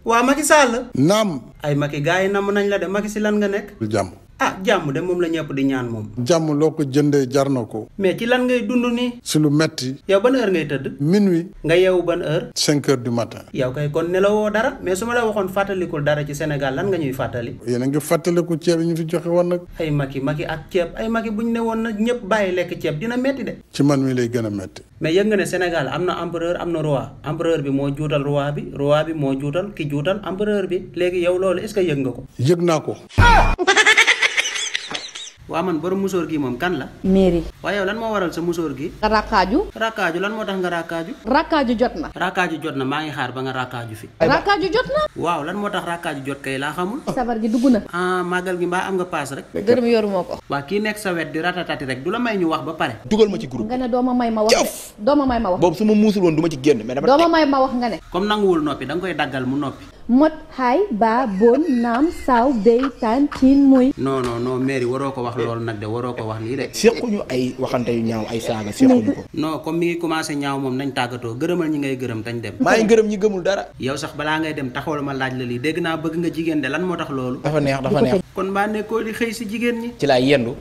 waa Macky Sall. naam. ay Macky gars yi namm nañ la de Macky si lan nga nekk. lu jàmm. ah jàmm de moom la ñëpp di ñaan moom. jàmm loo ko jëndee jar na ko. mais ci lan ngay dund nii. si lu metti. yow ban heure ngay tëdd. minuit. nga yeewu ban heure. 5 heures du matin. yow kay kon nelawoo dara mais su ma la waxoon fàttalikul dara ci Sénégal lan nga ñuy fàttali. yéen a ngi fàttaliku ceeb yi ñu fi joxe woon nag. ay Macky ak ceeb ay Macky buñ ne woon na ñëpp bàyyi lekk ceeb dina metti de. ci man mi lay gën a metti. mais yëg nga ne Sénégal am na empereur am na roi empereur bi moo juutal roi bi moo juutal ki juutal empereur bi léegi yow loolu est-ce que yëg nga ko. yëg naa ko. waa man borom musóor gi moom kan la. mairie. waaye yow lan moo waral sa musóor gi. nga rakkaaju. rakkaaju lan moo tax nga rakkaaju. rakkaaju jot na. rakkaaju jot na maa ngi xaar ba nga rakkaaju fi. rakkaaju jot na. waaw lan moo tax rakkaaju jot kay laa xamul. sabar gi dugg na. ah màggal gi mbaa am nga paas rek. dërëm yoruma ko. waa kii nekk sa wet di ratatati rek du la may ñu wax ba pare. dugal ma ci groupe. nga ne dooma may ma wax. dooma may ma wax. boobu su ma muusul woon du ma ci génn mais dama. dooma may ma wax nga ne. comme nanguwul noppi da nga koy daggal mu noppi. mot xaay ba bon naam saaw béy taan ciin muy. non mairie waroo ko wax loolu nag de waroo ko wax lii de. sequñu ay waxante yu ñaaw ay saaga sequñu ko. non comme mi ngi commencé ñaaw moom nañ tàggatoo gërëmal ñi ngay gërëm tañ dem. maa ngi gërëm ñi gëmul dara. yow sax balaa ngay dem taxawal ma laaj la lii dégg naa bëgg nga jigéen de lan moo tax loolu. dafa neex. kon mbaa nekkoo di xëy si jigéen ñi. ci laay yendu.